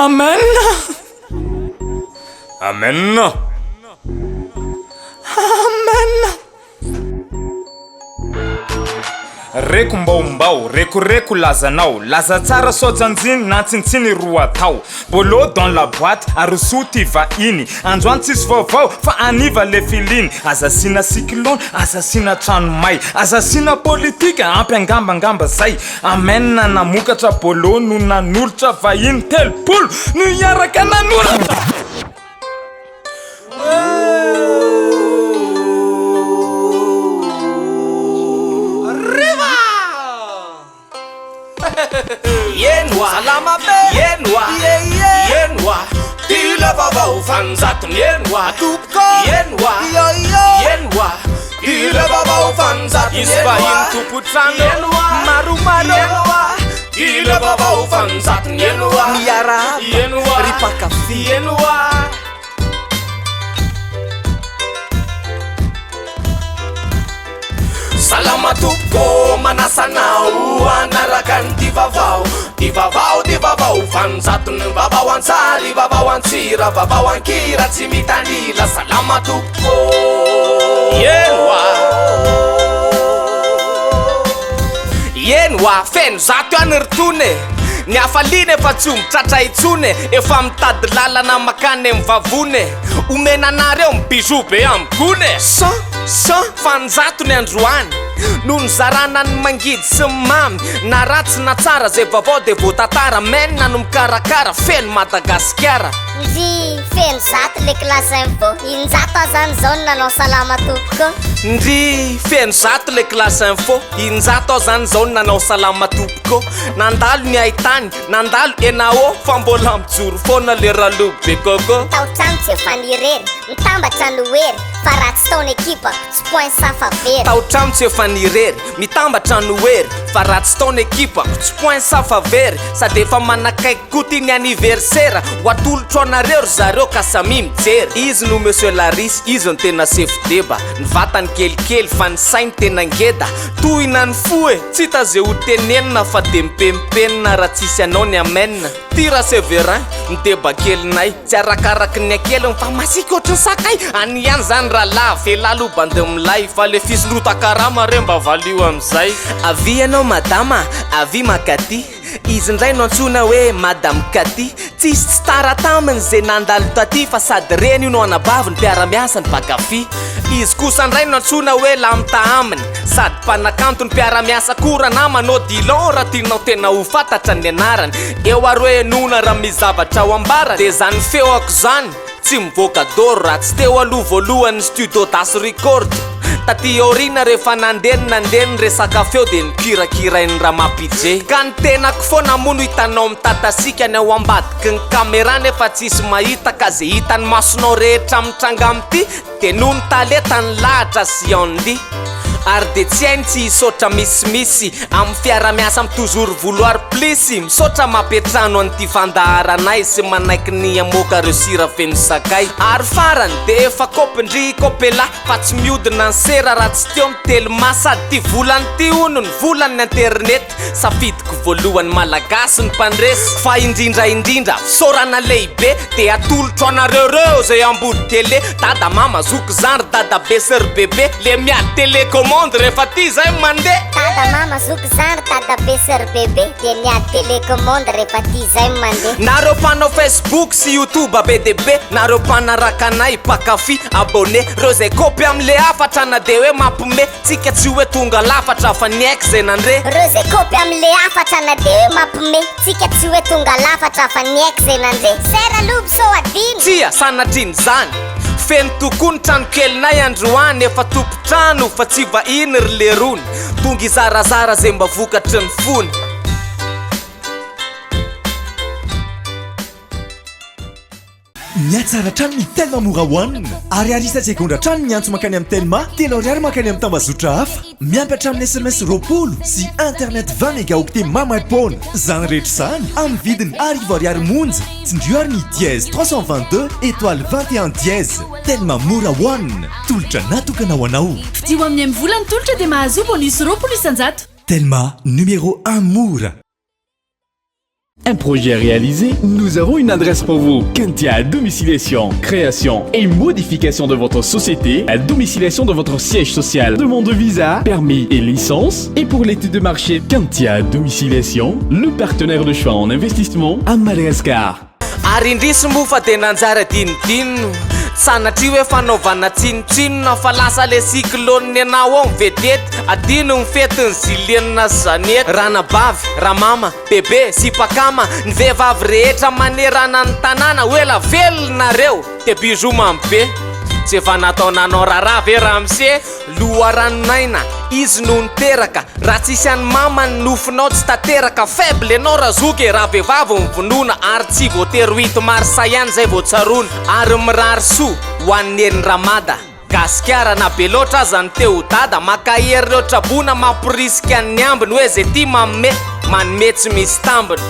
Amen! Amen! Amen! Reko mbaombao, rekoreko lazanao, laza tsara sao janjiny na tsintsiny ro atao. Bolo dans la boite, arosoa ty vahiny, androany tsisy vaovao fa aniva le filiny, aza asiana cyclone, aza asiana trano may, aza asiana politika, ampy angamba angamba zay. Amen namokatra bolo no nanolotra vahiny 30 no hiaraka nanoratra. Riva! Eny oa, salama be, eny oa, eny oa, ty le vaovao fanjatony eny oa, tompoko, eny oa, eny oa, ty le vaovao fanjatony eny oa, vahiny tompo-trano, eny oa, maromaro, eny oa, ty le vaovao fanjatony eny oa, Miarahaba eny oa, ry mpankafy. eny oa. Salama tompoko, manasa anao hanaraka an'ity vaovao Ty vaovao, ty vaovao, faninjatony Vaovao an-tsary, vaovao an-tsira, vaovao an-kira Tsy mitanila, salama tompoko Eny hoa Eny hoa, feno zato ihany ry tony e Ny hafaliana efa tsy omby tratra intsony e Efa mitady lalana makany amin'ny vavony e Omena anareo ny bijou be amin'ny gony e 100, 100 ny androany No nizarana ny mangidy sy ny mamy Na ratsy na tsara zay vaovao de voatantara Men no mikarakara feno Madagasikara. Ndry feno zato le classe info, injato aho zany zao no nanao salama tompoko. Ndry feno zato le classe info, injato aho zany zao no nanao salama tompoko. Nandalo ny haitany, nandalo ENAO fa mbola mijoro foana le ralou be coco. Tao trano tsy efa nirery, mitambatra no hery, fa raha tsy tao ny ekipako, tsy point safa very. Tao trano tsy efa nirery, mitambatra no hery, fa raha tsy tao ny ekipako, tsy point safa very. Sady efa manakaiky koa ty ny anniversaire, ho atolotro anareo ry zareo ka samia mijery. Izy no monsieur Laris, izy no tena sefo deba, ny vatany kelikely fa ny sainy tena ngeda. Tohina ny fo e, tsy hita ze ho tenenina fa de mipenipenina raha tsisy anao ny amen. Ty ra Severin, ny deba kelinay, tsy arakaraky ny hakeliny fa masiaka ohatry ny sakay. Any ihany zany rahalahy, avela aloha bandy milay fa le fisondrotan-karama re mba valio amizay. Avia ianao madama, avia mankaty. Izy indray no antsoina hoe Madame Cathy. Tsisy tsy tara taminy ze nandalo taty fa sady reny io no anabaviny mpiara-miasa ny mpankafy. Izy kosa indray no antsoina hoe Lamta aminy sady mpanakanto ny mpiara-miasa koa ranamana Odilon raha tianao tena ho fantatra ny anarany. Eo ary hoe henoina raha misy zavatra ho ambarany de zany feoako zany. Tsy mivoaka doro raha tsy teo aloha voalohany ny studio Das Record. Taty aoriana rehefa nandeha ny nandeha ny resaka feo dia nokirakirain'i Ramapj. Ka ny tenako foana moa no hitanao mitatasika ny ao ambadiky ny camera nefa tsisy mahita ka ze hitan'ny masonao rehetra mitranga amin'ity dia noho ny talenta ny lahatra sy Andy. Ary dia tsy hainy tsy hisaotra misimisy amin'ny fiara-miasa amin'ny toujours vouloir plus. Misaotra mampiantrano an'ity fandaharanay sy manaiky ny hamoaka ireo sira feno sakay. Ary farany dia efa kopy-ndry kopela fa tsy mihodina ny sera raha tsy teo ny telma sady ity volana ity hono ny volan'ny internet. Safidiko voalohany Malagasy ny mpandresy fa indrindra indrindra fisaorana lehibe dia atolotro anareo reo zay ambony tele dada mama zoky zandry dadabe sy ry bebe le miady telecommande rehefa ty zay mande. Dada mama zoky zandry dadabe sy ry bebe dia miady telecommande rehefa ty zay mande. Nareo mpanao facebook sy youtube be dia be nareo mpanaraka anay mpankafy abonné reo zay kopy amle hafatra na dia hoe mampime Tsika tsy hoe tonga lafatra fa niaiky zay nandre. Reo zay kopy amle hafatra na de hoe mapme Tsika tsy hoe tonga lafatra fa niaiky zay nandre. Sera lobo sao adino. Tsia, sanatrian'izany. Feno tokoa ny tranokelinay androany Efa tompon-trano fa tsy vahiny ry lerony Tonga hizarazara zay mba vokatry ny fony. Mihatsara hatrany ny Telma Mora One. Ariary isa-tsegondra hatrany ny antso mankany amin'ny Telma, 3 ariary mankany amin'ny tambazotra hafa. Miampy hatramin'ny sms 20 sy internet 20 mégaoctets maimaim-poana. Izany rehetra izany amin'ny vidiny arivo ariary monja. Tsindrio ary ny dièse 322 étoile 21 dièse. Telma Mora One, tolotra natokana ho anao. Fidio amin'ny MVola ny tolotra dia mahazoa bonus 20%. Telma, numéro un mora. Un projet réalisé, nous avons une adresse pour vous. Kentia Domiciliation, création et modification de votre société, à domiciliation de votre siège social, demande de visa, permis et licence. Et pour l'étude de marché, Kentia Domiciliation, le partenaire de choix en investissement à Madagascar. Ary indrisy moa fa dia nanjary adinodinona Sanatria hoe fanaovana tsinontsinona Fa lasa le cyclone nenao ao ny vedety Adino ny fetin'ny zilianina sy zanety Ranabavy, ramama, bebe, sipakama Ny vehivavy rehetra manerana ny tanàna Ho ela velona nareo Dia bisous mamy be Tsy efa natao nanao raharaha ve ramose? Loharanon'aina, izy no niteraka, raha tsisy an'i mama ny nofinao tsy tanteraka, faible enao razoky e, raha vehivavy ny vonoina ary tsy voatery huit mars ihany zay vao tsaroana, ary mirary soa ho an'i Neny Ramada, Gasikara na be loatra aza ny te ho dada, mankahery ireo traboina mamporisika ny ambiny hoe ze tia manome, manome tsy misy tambiny.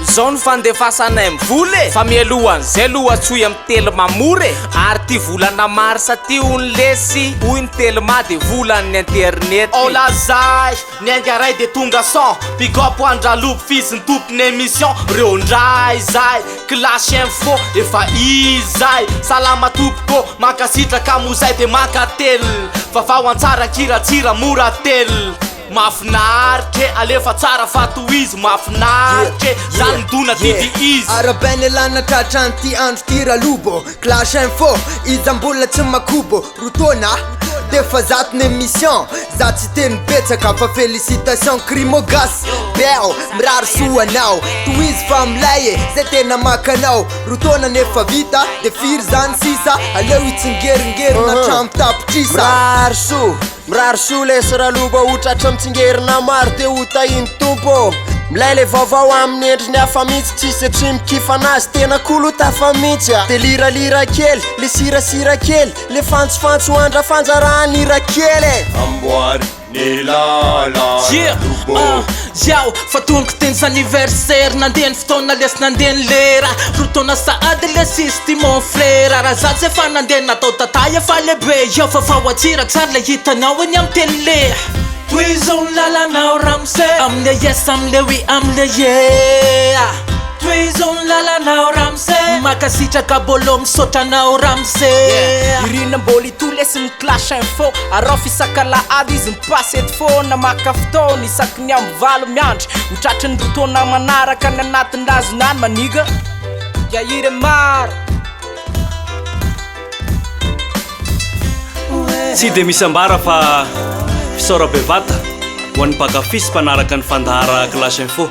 Zao no fandefasanay mivola e! Fa mialohan'izay aloha antsoy amin'ny telma mora e! Ary ty volana mars ty hono lesy hoy ny telma de volan'ny internet. Ao lazay, ny ainga ray de tonga son Big up ho an-dRalobo fils ny tompony émission Reo ndray zay, clash info efa izay Salama tompoko, mankasitraka moa zay de mankatelina Vavao antsara an-kiratsira mora telina Mafinaritra e, alefa tsara fa tohizo Mafinaritra e, zany midona didy izy. Arabaina elah natratra an'ity andro ty Ralobo Clash info, iza mbola tsy makobo Roa taona d'efa zato ny émission Za tsy hiteny betsaka fa félicitation Crimo gasy beo mirary soa anao Tohizo fa milay e, zay tena maka anao Roa taona nefa vita de firy zany sisa Aleo hitsingeringerina hatramin'ny tapitrisa Mirary soa Mirary soa lesy Raloba ho tratra mitsingerina maro de ho tahin'ny Tompo ô! Milay le vaovao amin'ny endriny hafa mihitsy tsisy tsy mikifa anazy tena kolo tafa mihitsy a! De liralira kely, le sirasira kely, le fantsofantso andrafanja raha ny hira kely e! Amboary ny lalana Yeah, Lobo. Yao, fa tonga teny anniversaire Nandeha ny fotoana lesy nandeha ny lera Roa taona sahady lesy izy ty mon frère Raha za tsy efa nandeha natao tata efa lehibe Yao fa fa ho atsiraka tsara ilay hitanao eny amin'ny télé Tohizo ny lalanao ramose Amle yes amle oui amle yeah Tohizo ny lalanao ramose Makasitraka Bolo misaotra anao ramose Yeah, Irina mbola ito lesy ny clash info Araho fisak'alahady izy mipasse eto foana Maka fotoana isaky ny amby valo miandry Ho tratry ny roa taona manaraka ny anatin-drazona any maniga Yairemar. Tsy dia misy ambara fa fisaora bevata ho an'ny mpankafy sy mpanaraka ny fandahara Clash Info.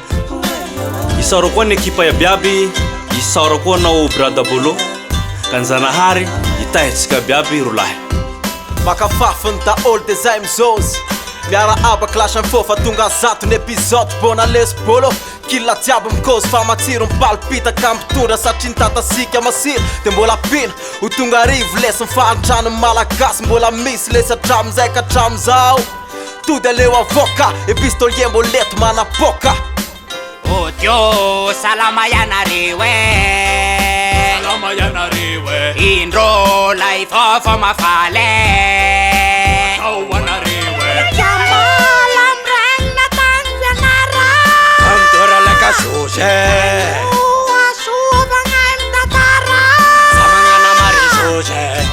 Isaora koa ny ekipa iabiaby, isaora koa anao Brada Bolo, ka ny Zanahary hitahy antsika abiaby rolahy. Maka fafiny daholo de zay mizozy Miarahaba clash info fa tonga zato ny episode Bona lesy bolo Kila jiaby mikozy fa matsiro mipalipitaka mitondra satria ny tatasika masira de mbola ampiana ho tonga arivo lesy ny fahantrany malagasy mbola misy lesy hatramin'izay ka hatramin'izao tody aleo avoaka epistolier mbola eto manapoaka Audio, salama ianareo e. Salama ianareo e. Indro lay vaovao mahafaly e. Atao ho anareo e. Kamala miraigna tany fianarana. Andora la gazozy e. Soa soa mitantara. Za magnana marizozy e.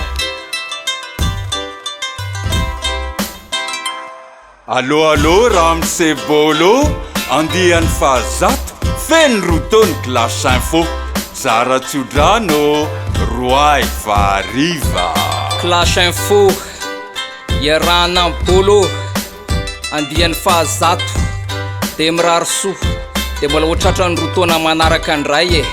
Allo allo ramose Bolo, andiany fahazato, feno roa taona Clash Info, zara tsodrano, roahy fa hariva. Clash Info, iarahana amin'i Bolo, andiany fahazato, dia mirary soa, dia mbola ho tratran'ny roa taona manaraka indray e!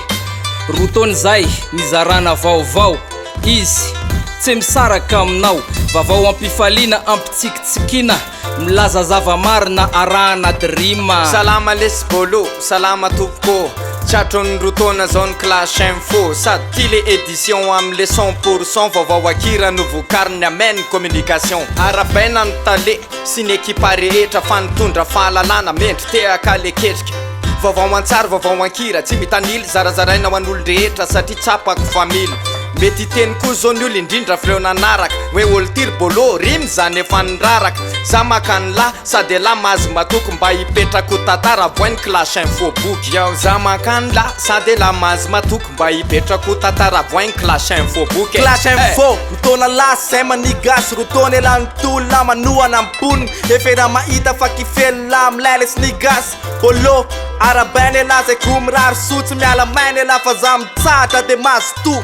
Roa taona izay nizarana vaovao. Izy tsy misaraka aminao. Vavao am-pifaliana, am-pitsikitsikiana, milaza zava-marina arahana dream. Salama lesy Bolo, salama tompoko Tratran'ny roa taona zao ny clash info Sady ty le édition amle cent pour cent Vaovao akira no vokarin'ny Amen communication Arabaina ny tale sy ny ekipa rehetra Fa nitondra fahalalana mendri tehaka le ketrika Vaovao an-tsary, vaovao an-kira Tsy mitanila, zarazaraina ho an'olon-drehetra Satria tsapako fa mila. Mety hiteny koa zao ny ol indrindra f'reo nanaraka hoe ol ty ry Bolo rime zany efa niraraka Za maka an'lah sady elah mahazo matoky mba hipetraka ho tantara voay ny clash info boky Yao za maka an'lah sady elah mahazo matoky mba hipetraka ho tantara voay ny clash info boky e Clash info, roa taona lasa zay manigasy, roa taona elah nitolona manohana ny mponina, efa elah mahita fa kifelona milay lesy ny gasy. Bolo, arabaina elah zay ko mirary soa tsy miala maina elah fa za mitsahatra de mazotoa.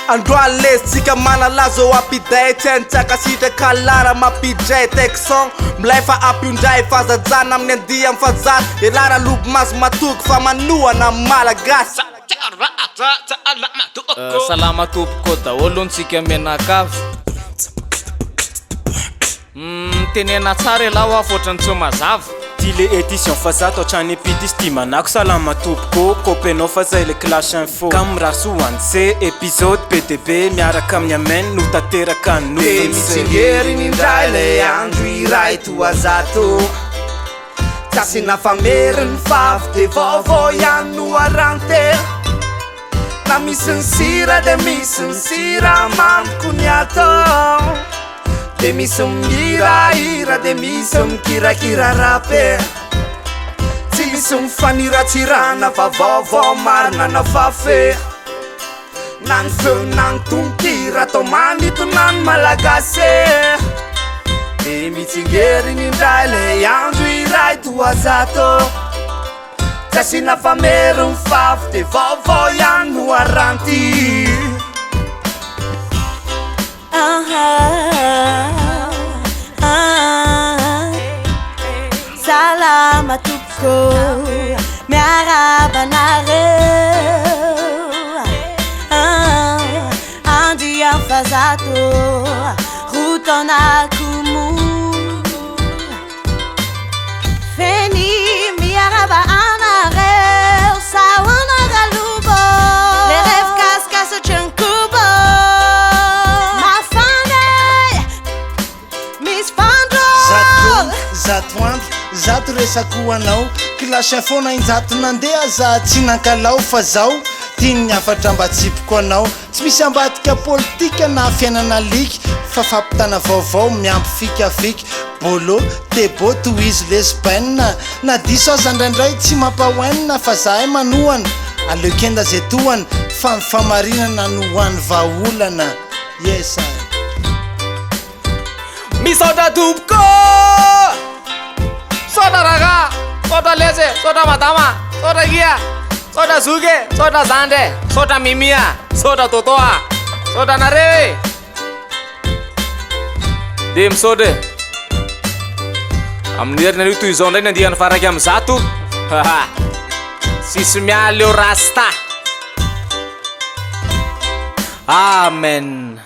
Androany lesy tsika manalaza eo ampiday tsy hainy tsy ankasitraka lara mampidray Texan milay fa ampio ndray fazajana amin'ny andiany fazato elah ralobo maso matoky fa manohana ny malagasy. Salama tompoko daholo hono tsika mianakavy. Uhm tenena tsara ialahy hoa f'ohatran'ny tsy mazava. Ty le edition fazato hatrany epity sy ty manako salama tompoko kopenao fa zay le clash info ka mirary soa ho an'i se episode be de be miaraka amin'ny amen no tanteraka ny De nofiny se. mitsingerina indray le andro iray toa zato Tsy asiana fameriny favy de vaovao ihany no aranty Na misy ny sira de misy ny siramamy ko ny atao De misy mihirahira de misy mikirakira rap e Tsy misy mifaniratsirana fa vaovao marina na fafy Na ny feo na ny tononkira atao manintona ny Malagasy e De mitsingerina indray le andro iray toa zato Tsy asiana fameriny favy de vaovao ihany no aranty. Salama tompoko, miarahaba anareo. Andriamfazato, roa taona komoa. Feni miarahaba anareo Sahoana ralobo Le rêve casse casse ohatran'ny kobo Mafana e Misy fandro Zato zato andro, zato resako ho anao Clash foana injato nandeha za tsy nankalao Fa zao tian'ny hafatra mba tsipiko anao Tsy misy ambadika politika na fiainana alika Fa fampitana vaovao miampy fikafika Bolo, Tebo, tohizo lesy bainina Na diso aza indraindray tsy mampahoainina Fa zahay manohana, aleo kenda ze tohana Fa ny famarinana no hany vahaolana Yes I. Misaotra tompoko! Misaotra ragah! Misaotra lesy e! Misaotra madama! Misaotra akia! Misaotra zoky e! Misaotra zandry e! Misaotra Mimi a! Misaotra Toto a! Misaotra anareo e! Dia misaotra e! Amin'ny heriny anio toy izao indray ny andiany faha 101. Tsisy miala eo Rasta! Amen!